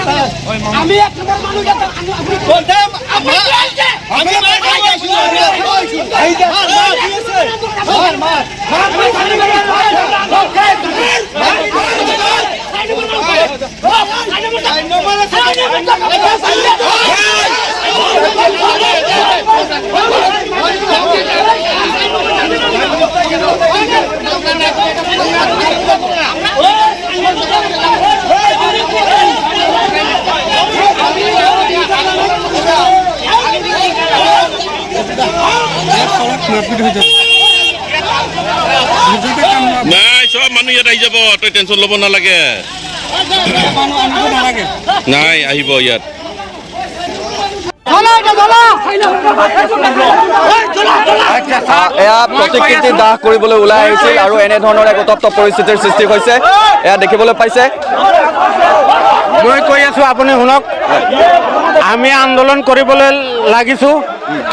আমি এক নম্বৰ মানুহ। আপুনি আমি মাৰ মাৰ। নাই, চব মানুহ ইয়াত আহি যাব, তই টেনশ্যন ল'ব নালাগে। নাই, আহিব ইয়াত। এয়া প্ৰতিকৃতি দাহ কৰিবলৈ ওলাই আহিছিল আৰু এনেধৰণৰ এক উত্তপ্ত পৰিস্থিতিৰ সৃষ্টি হৈছে, এয়া দেখিবলৈ পাইছে। মই কৈ আছোঁ, আপুনি শুনক। আমি আন্দোলন কৰিবলৈ লাগিছোঁ,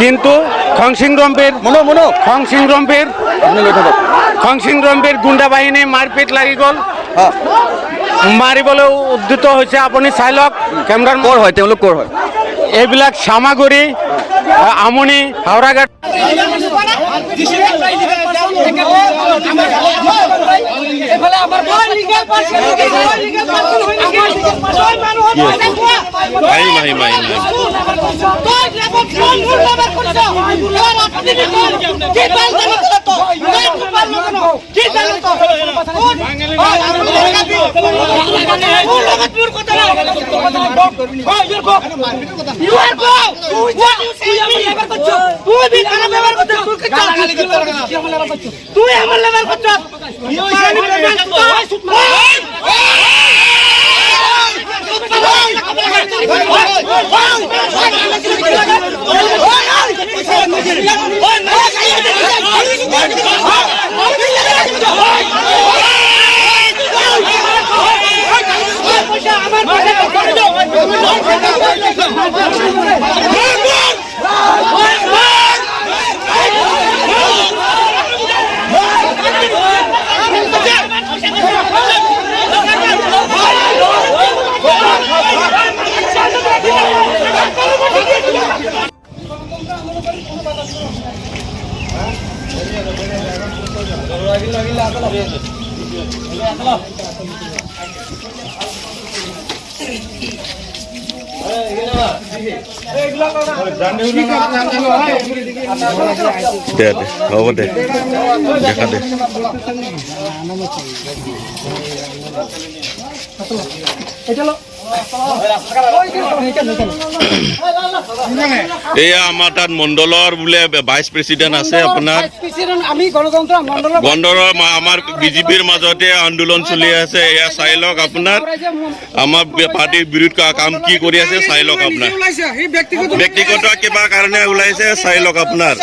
কিন্তু খংসিং ৰম্পীৰ মুনু মুনু খংসিং ৰম্পীৰ আপুনি লৈ থাকক। খংসিং ৰম্পীৰ গুণ্ডা বাহিনী মাৰপিট লাগি গ'ল, মাৰিবলৈ উদ্যত হৈছে। আপুনি চাই লওক কেমেৰাৰ। ক'ৰ হয় তেওঁলোক? ক'ৰ হয়? এইবিলাক চামাগুৰি, আমনি, হাওৰাঘাট। আহিম আহিম আহিম আহিম। তুই আমাৰ লেবাৰ কৰছ। দে দে, হ'ব দে, দেখা দে। এয়া আমাৰ তাত মণ্ডলৰ বোলে ভাইচ প্ৰেচিডেণ্ট আছে আপোনাৰ। আমি গণতন্ত্ৰ মণ্ডলৰ গণ্ডৰৰ আমাৰ বিজেপিৰ মাজতে আন্দোলন চলি আছে। এয়া চাই লওক আপোনাৰ, আমাৰ পাৰ্টীৰ বিৰোধ কাম কি কৰি আছে চাই লওক আপোনাৰ। ব্যক্তিগত কিবা কাৰণে ওলাইছে, চাই লওক আপোনাৰ।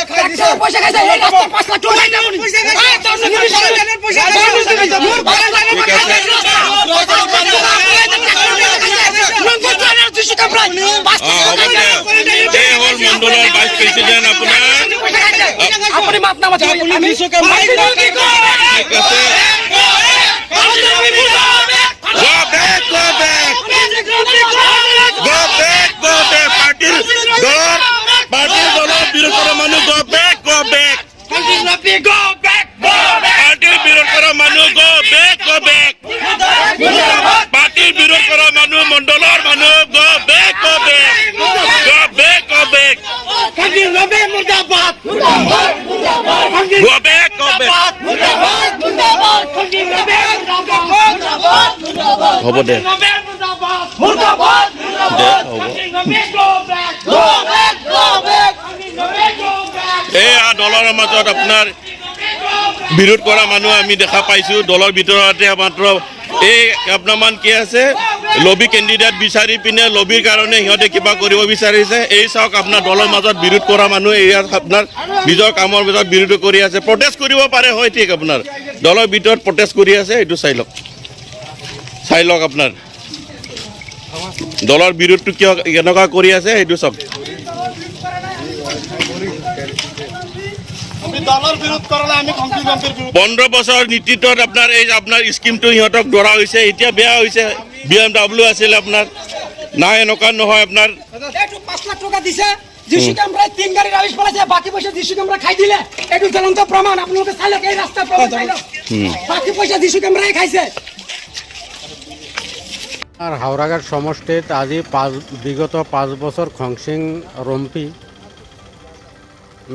ঠিক আছে। হ'ব দে। এই হ'ল মণ্ডলৰ ভাইচ প্ৰেচিডেণ্ট আপোনাৰ। আপুনি মাত নামাতিব। ঠিক আছে। Go back, go back. Go back, go back. পাৰ্টীৰ দলৰ, পাৰ্টীৰ দলৰ বিৰোধ কৰা মানুহ go back, go back. পাৰ্টীৰ বিৰোধ কৰা মানুহ go back, go back. পাৰ্টীৰ বিৰোধ কৰা মানুহ, মণ্ডলৰ মানুহ go back, go back. Go back, go back. Go back, go back. হ'ব দে দে, হ'ব। এয়া দলৰ মাজত আপোনাৰ বিৰোধ কৰা মানুহ আমি দেখা পাইছোঁ। দলৰ ভিতৰতে মাত্ৰ এই আপোনাৰমান কি আছে, লবি কেণ্ডিডেট বিচাৰি পিনে লবিৰ কাৰণে সিহঁতে কিবা কৰিব বিচাৰিছে। এই চাওক আপোনাৰ দলৰ মাজত বিৰোধ কৰা মানুহ, এয়া আপোনাৰ নিজৰ কামৰ মাজত বিৰোধ কৰি আছে। প্ৰটেষ্ট কৰিব পাৰে, হয় ঠিক, আপোনাৰ দলৰ ভিতৰত প্ৰটেষ্ট কৰি আছে। এইটো চাই লওক, চাই লওক আপোনাৰ দলৰ বিৰোধটো কিয় কেনেকুৱা কৰি আছে, সেইটো চাওক। 15 বছৰ নেতৃত্বত আপোনাৰ এই আপোনাৰ স্কিমটো সিহঁতক ধৰা হৈছে, এতিয়া বেয়া হৈছে। BMW আছিল আপোনাৰ। নাই এনেকুৱা নহয় আপোনাৰ। এইটো 5 লাখ টকা দিছে যিশু কেমৰাই, 3 গাড়ী ৰাবিশ পেলাইছে, বাকী পইচা যিশু কেমৰাই খাই দিলে। এইটো জ্বলন্ত প্ৰমাণ, আপোনালোকে চাই লওক, এই ৰাস্তাৰ প্ৰমাণ চাই লওক। বাকী পইচা যিশু কেমৰাই খাইছে। আৰ হাওড়াঘাট সমষ্টিত আজি বিগত 5 বছৰ খংচিং ৰম্পী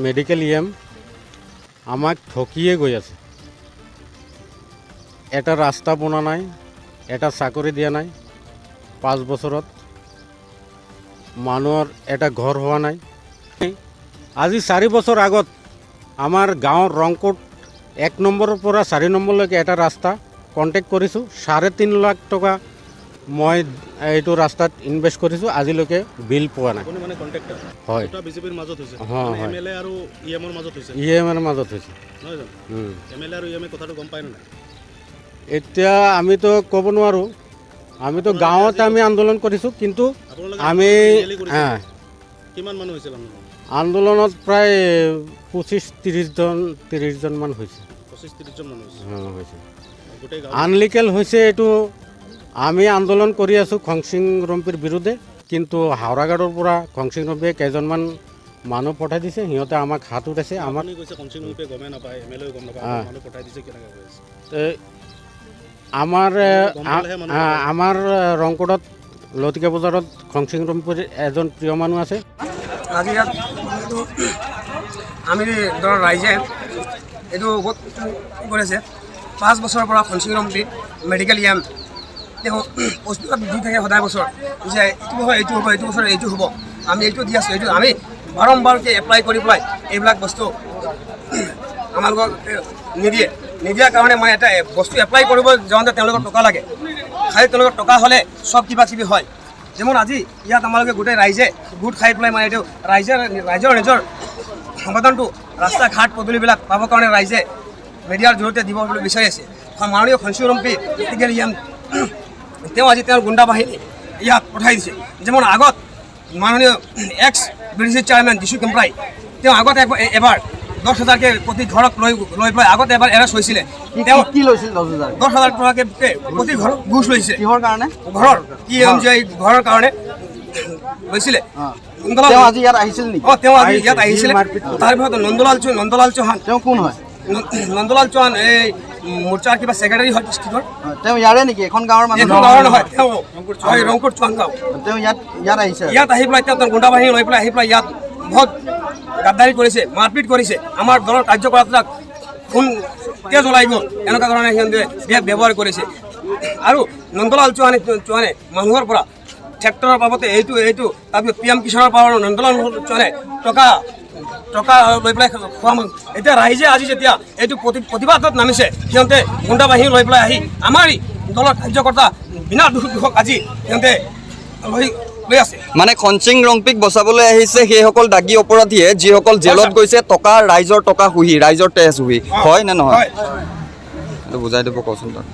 মেডিকেল ইএম আমাক ঠকিয়ে গৈ আছে। এটা ৰাস্তা বনোৱা নাই, এটা চাকৰি দিয়া নাই, 5 বছৰত মানুহৰ এটা ঘৰ হোৱা নাই। আজি 4 বছৰ আগত আমাৰ গাঁৱৰ ৰংকোট 1 নম্বৰৰ পৰা 4 নম্বৰলৈকে এটা ৰাস্তা কণ্টেক্ট কৰিছোঁ, 3.5 লাখ টকা মই এইটো ৰাস্তাত ইনভেষ্ট কৰিছোঁ, আজিলৈকে বিল পোৱা নাই। মানে কণ্ট্ৰেক্টৰ হয়। বিজেপিৰ মাজত হৈছে? হয়, হয়। এম এল এ আৰু ই এমৰ মাজত হৈছে? ই এমৰ মাজত হৈছে। নহয় জানো? এম এল এ আৰু ই এমে কথাটো গম পায় নে নাই? এতিয়া আমিতো ক'ব নোৱাৰোঁ, আমিতো গাঁৱত আমি আন্দোলন কৰিছোঁ, কিন্তু আপোনালোকে আমি ৰেলী কৰিছে? হ্যাঁ। কিমান মানুহ হৈছিল আন্দোলন? আন্দোলনত প্ৰায় 25-30 জন, 30 জনমান হৈছে। 25-30 জন মানুহ হৈছে? অঁ, হৈছে। গোটেই গাঁও? আনলিকেল হৈছে এইটো। আমি আন্দোলন কৰি আছোঁ খংচিং ৰম্পিৰ বিৰুদ্ধে, কিন্তু হাওৰাঘাটৰ পৰা খংচিং ৰম্পিয়ে কেইজনমান মানুহ পঠাই দিছে, সিহঁতে আমাক হাত উঠাইছে আমাক। আপুনি কৈছে খংচিং ৰূপে গমেই নাপায়, এম এল এ গম নাপায়, মানুহ পঠাই দিছে কেনেকৈ কৈ আছে? আমাৰ গম পালেহে মানুহ আমাৰ ৰংকোটত লতিকা বজাৰত খংচিং ৰম্পিৰ এজন প্ৰিয় মানুহ আছে। আজি ইয়াত এইটো আমি ধৰ ৰাইজে এইটো কি কৰিছে, 5 বছৰৰ পৰা খনচিং ৰম্পী মেডিকেল ইএম তেওঁ প্ৰস্তুত দি থাকে সদায় বছৰ যে এইটো বছৰ এইটো হ'ব, এইটো বছৰ এইটো হ'ব, আমি এইটো দি আছোঁ, এইটো আমি বাৰম্বাৰকৈ এপ্লাই কৰি পেলাই এইবিলাক বস্তু আমালোকক নিদিয়ে। নিদিয়াৰ কাৰণে মানে এটা বস্তু এপ্লাই কৰিব যাওঁতে তেওঁলোকৰ টকা লাগে, খালি তেওঁলোকৰ টকা হ'লে চব কিবা কিবি হয়। যেমন আজি ইয়াত আমালোকে গোটেই ৰাইজে গোট খাই পেলাই মানে এইটো ৰাইজে ৰাইজৰ নিজৰ সমাধানটো ৰাস্তা ঘাট পদূলিবিলাক পাবৰ কাৰণে ৰাইজে মিডিয়াৰ জৰিয়তে দিব বুলি বিচাৰি আছে। মাননীয় খনচিং ৰম্পী মেডিকেল ইএম তেওঁ আজি তেওঁৰ গুণ্ডা বাহিনী ইয়াত পঠাই দিছে। যেমন আগত মাননীয় এক্স বি চেয়াৰমেন যিশু কেম্প্ৰাই তেওঁ আগত এবাৰ 10 হাজাৰকৈ প্ৰতি ঘৰত লৈ লৈ পেলাই আগত এবাৰ এৰেষ্ট হৈছিলে তেওঁ। কি লৈছিল 10 হাজাৰ? 10 হাজাৰ টকাকৈ প্ৰতি ঘৰত ঘোচ লৈছে। কিহৰ কাৰণে? ঘৰৰ পি এম জে ঘৰৰ কাৰণে লৈছিলে। নন্দলাল তেওঁ আজি ইয়াত আহিছিল নেকি? অঁ, তেওঁ আজি ইয়াত আহিছিলে। তাৰপিছত নন্দলাল চৌহান। তেওঁ কোন হয়? নন্দলাল চৌহান এই মৰ্চাৰ কিবা ছেক্ৰেটাৰী হয় ডিষ্ট্ৰিক্টৰ। তেওঁ ইয়াৰে নেকি? এখন গাঁৱৰ মানুহ? এইখন গাঁৱৰ নহয় তেওঁ, হয় ৰংপুৰ চৌহান গাঁও। তেওঁ ইয়াত ইয়াত আহিছে? ইয়াত আহি পেলাই তেওঁ গুণ্ডা বাহিনী লৈ পেলাই আহি পেলাই ইয়াত বহুত গাদ্দাৰি কৰিছে, মাৰপিট কৰিছে। আমাৰ দলৰ কাৰ্যকৰ্তাক খুন তেজ ওলাই গ'ল, এনেকুৱা ধৰণে সিহঁতে বেয়া ব্যৱহাৰ কৰিছে। আৰু নন্দলাল চৌহানে মানুহৰ পৰা ট্ৰেক্টৰৰ বাবতে এইটো এইটো, তাৰপিছত পি এম কিষাণৰ পৰা নন্দলাল চৌহানে টকা টকা লৈ পেলাই খোৱা মানুহ। এতিয়া ৰাইজে আজি যেতিয়া এইটো প্ৰতিবাদত নামিছে, সিহঁতে গুণ্ডা বাহিনী লৈ পেলাই আহি আমাৰ দলৰ কাৰ্যকৰ্তা বিনা দোষক আজি সিহঁতে লৈ লৈ আছে। মানে খনচিং ৰংপিক বচাবলৈ আহিছে সেইসকল দাগী অপৰাধীয়ে, যিসকল জেলত গৈছে টকা ৰাইজৰ টকা শুহি, ৰাইজৰ তেজ শুহি, হয় নে নহয়? হয়। এইটো বুজাই দিব কচোন তাক।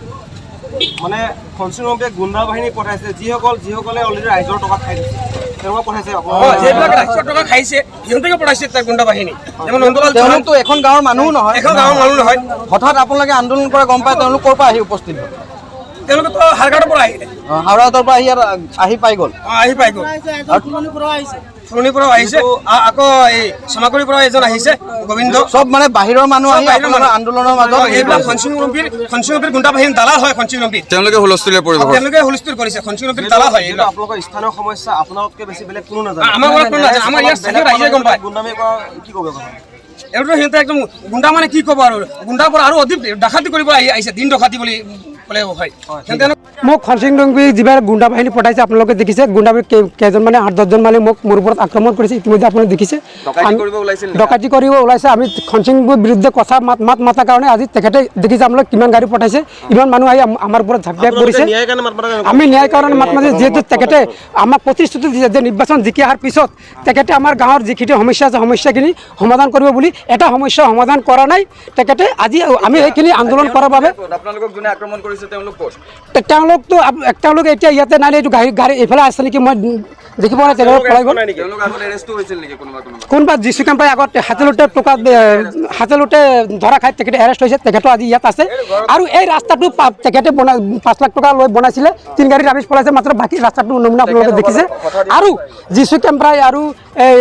মানে খনচিং ৰম্পিয়ে গুণ্ডা বাহিনী পঠাইছে, যিসকলে অলৰেডি ৰাইজৰ টকা খাই দিছে তেওঁলোকক পঠাইছে। হয়, যিবিলাক ৰাইজৰ টকা খাইছে সিহঁতকে পঠাইছে তাৰ গুণ্ডা বাহিনী, যেমন নন্দলাল চৌহান। তেওঁলোকতো এখন গাঁৱৰ মানুহো নহয়। এখন গাঁৱৰ মানুহ নহয়। হঠাৎ আপোনালোকে আন্দোলন কৰা গম পাই তেওঁলোক ক'ৰ পৰা আহি উপস্থিত হ'ল? তেওঁলোকেতো হাওৰাঘাটৰ পৰা আহিলে। অ, হাওৰাঘাটৰ পৰা আহি ইয়াত আহি পাই গ'ল? অ, আহি পাই গ'ল। ফুলনিৰ পৰাও আহিছে, আকৌ এই চামাগুৰিৰ পৰাও এজন আহিছে, গোবিন্দ। চব মানে বাহিৰৰ মানুহ চব আহি বাহিৰৰ আপোনালোকৰ মানুহ। আন্দোলনৰ মাজত অ, এইবিলাক খনচিং ৰম্পিৰ গুণ্ডা বাহিনী দালাল হয় খনচিং ৰম্পিৰ। তেওঁলোকে হুলস্থুলীয়া পৰিৱেশ। তেওঁলোকে হুলস্থুল কৰিছে, খনচিং ৰম্পিৰ দালাল হয় যিহেতু এইবিলাক। আপোনালোকৰ স্থানীয় সমস্যা আপোনালোকতকৈ বেছি বেলেগ কোনো নাজানে। আমাৰ ঘৰত কোনো নাজানে, আমাৰ ইয়াত স্থানীয় ৰাইজে গম পায়। গুণ্ডামি কৰা কি ক'ব কথা? এইটো সিহঁতে একদম গুণ্ডা, মানে কি ক'ব আৰু, গুণ্ডাৰ পৰা আৰু অধিক ডাকাতি কৰিব আহিছে, দিন ডকাতি বুলি ক'লে হয় সিহঁতে। মোক খনচিং ৰংপি যিবিলাক গুণ্ডা বাহিনী পঠাইছে, আপোনালোকে দেখিছে, গুণ্ডা বাহিনী কেইজন মানে 8-10জন মানে মোক মোৰ ওপৰত আক্ৰমণ কৰিছে, ইতিমধ্যে আপোনালোকে দেখিছে। ডকাইতি কৰিব ওলাইছিল নেকি? ডকাইতি কৰিব ওলাইছে। আমি খনচিং বিৰুদ্ধে কথা মাত মাত মাতাৰ কাৰণে আজি তেখেতে দেখিছে আপোনালোকে কিমান গাড়ী পঠাইছে, ইমান মানুহ আহি আমাৰ ওপৰত ঝাঁপিয়াই পৰিছে। ন্যায় কাৰণে মাত মাতা? আমি ন্যায় কাৰণে মাত মাতি, যিহেতু তেখেতে আমাক প্ৰতিশ্ৰুতি দিছে যে নিৰ্বাচন জিকি অহাৰ পিছত তেখেতে আমাৰ গাঁৱৰ যিখিনি সমস্যা আছে সমস্যাখিনি সমাধান কৰিব বুলি, এটা সমস্যা সমাধান কৰা নাই তেখেতে। আজি আমি সেইখিনি আন্দোলন কৰাৰ বাবে। আপোনালোকক যোনে আক্ৰমণ কৰিছে তেওঁলোক ক'ত? তেওঁলোকতো তেওঁলোক এতিয়া ইয়াতে নাই। এইটো গাড়ী গাড়ী এইফালে আছে নেকি মই দেখি পোৱা নাই, তেখেতলোক পলাই গ'ল। নাই নেকি? তেওঁলোক আগত এৰেষ্টো হৈছিল নেকি কোনোবা কোনোবা? কোনোবা যিচু কেম্পাই আগত হাতে টকা হাতে লোটে ধৰা খাই তেখেতে এৰেষ্ট হৈছে, তেখেতো আজি ইয়াত আছে। আৰু এই ৰাস্তাটো তেখেতে বনাই 5 লাখ টকা লৈ বনাইছিলে, 3 গাড়ী ৰাবিছ পলাইছে, মাত্ৰ বাকী ৰাস্তাটো নমুনা আপোনালোকে দেখিছে। আৰু যিচু কেম্পাই আৰু এই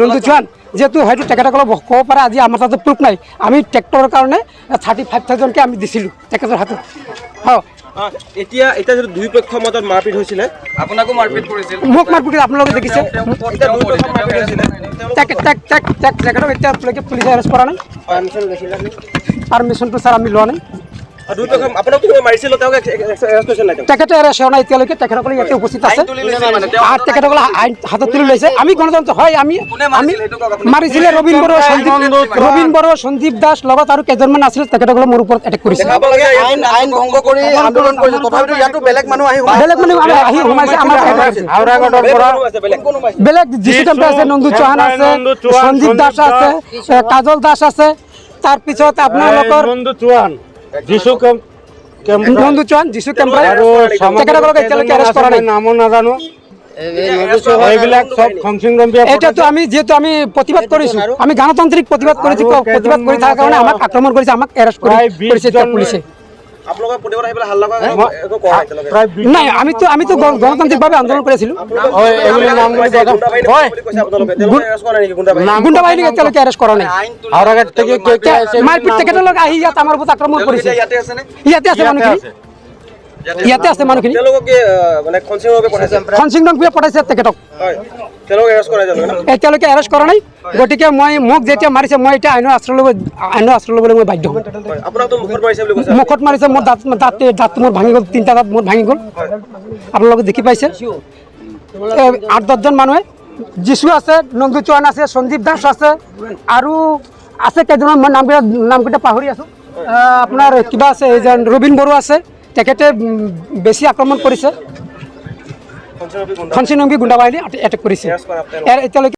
নন্দু চৌহান যিহেতু হয়তো তেখেতসকলক ক'ব পাৰে, আজি আমাৰ তাতে প্ৰুফ নাই। আমি ট্ৰেক্টৰৰ কাৰণে 35,000কে আমি দিছিলোঁ তেখেতৰ হাতত। হয়। এতিয়া এতিয়া যিটো দুই পক্ষৰ মাজত মাৰপিট হৈছিলে, আপোনাকো মাৰপিট কৰিছিল? মোক মাৰপিট কৰিছে, আপোনালোকে দেখিছে। এতিয়া দুই পক্ষৰ মাৰপিট হৈছিলে। তেখেতক এতিয়ালৈকে পুলিচে এৰেষ্ট কৰা নাই। পাৰ্মিশ্যনটো ছাৰ আমি লোৱা নাই। দুই পক্ষ আপোনাক কোনোবাই মাৰিছিল, তেওঁক এৰেষ্ট কৰিছে নাই? তেখেতে এৰেষ্ট হোৱা নাই এতিয়ালৈকে। তেখেতসকলে ইয়াতে উপস্থিত আছে। আইন তুলি লৈছে মানে তেওঁ? তেখেতসকলে আইন হাতত তুলি লৈছে। আমি গণতন্ত্ৰ হয়, আমি কোনে আমি মাৰিছিল সেইটো কওক আপুনি। মাৰিছিলে ৰবীন বৰুৱা, সন্দীপ, ৰবীন বৰুৱা, সন্দীপ দাস লগত আৰু কেইজনমান আছিলে, তেখেতসকলে মোৰ ওপৰত এটেক কৰিছে। আইন আইন ভংগ কৰি আন্দোলন কৰিছে, তথাপিতো ইয়াতো বেলেগ মানুহ আহি সোমাইছে। বেলেগ মানুহ আহি সোমাইছে, আমাৰ হাওৰাঘাটৰ পৰা বেলেগ যিচু কেম্পে আছে, নন্দু চৌহান আছে, সঞ্জীৱ দাস আছে, কাজল দাস আছে, তাৰপিছত আপোনালোকৰ নন্দু চৌহান, যিচু কেম্প, নন্দু চৌহান, যিচু কেম্পাই, তেখেতসকলক এতিয়ালৈকে এৰেষ্ট কৰা নাই। নামো নাজানো এইবিলাক চব খংচিং ৰম্পিয়া। এতিয়াতো আমি যিহেতু আমি প্ৰতিবাদ কৰিছোঁ, আমি গণতান্ত্ৰিক প্ৰতিবাদ কৰিছোঁ, প্ৰতিবাদ কৰি থকাৰ কাৰণে আমাক আক্ৰমণ কৰিছে, আমাক এৰেষ্ট কৰি কৰিছে এতিয়া পুলিচে। আপোনালোকৰ প্ৰতিবাদ আহি পেলাই হাল্লা কৰা একো কৰা নাই তেওঁলোকে? নাই, আমিতো আমিতো গণতান্ত্ৰিকভাৱে আন্দোলন কৰিছিলোঁ। গুণ্ডা বাহিনীক এতিয়ালৈকে এৰেষ্ট কৰা নাই। হাওৰাঘাট থেকে কে কে মাৰপিট তেখেতলোক আহি ইয়াত আমাৰ ওপৰত আক্ৰমণ কৰিছে। ইয়াতে আছে নে? ইয়াতে আছে মানুহখিনি, ইয়াতে আছে মানুহখিনি। তেওঁলোকক কি মানে খনচিং ৰূপে পঠাইছে? খনচিং ৰংপিয়ে পঠাইছে তেখেতক। হয়, তেওঁলোক এৰেষ্ট কৰা নাই? এতিয়ালৈকে এৰেষ্ট কৰা নাই। গতিকে মই মোক যেতিয়া মাৰিছে, মই এতিয়া আইনৰ আশ্ৰয় ল'ব, আইনৰ আশ্ৰয় ল'বলৈ মই বাধ্য হ'ম। আপোনাকতো মুখত মাৰিছে বুলি কৈছে? মুখত মাৰিছে, মোৰ দাঁত দাঁত দাঁতটো মোৰ ভাঙি গ'ল, 3টা দাঁত মোৰ ভাঙি গ'ল, আপোনালোকে দেখি পাইছে। 8 10জন মানুহে, যিচু আছে, নন্দু চৌহান আছে, সঞ্জীৱ দাস আছে, আৰু আছে কেইজনমান, মই নামকেইটা নামকেইটা পাহৰি আছোঁ। আপোনাৰ কিবা আছে, এই যে ৰবীন বৰুৱা আছে, তেখেতে বেছি আক্ৰমণ কৰিছে। খনচিং নংগী গুণ্ডা বাহিনী এটেক কৰিছে এতিয়ালৈকে।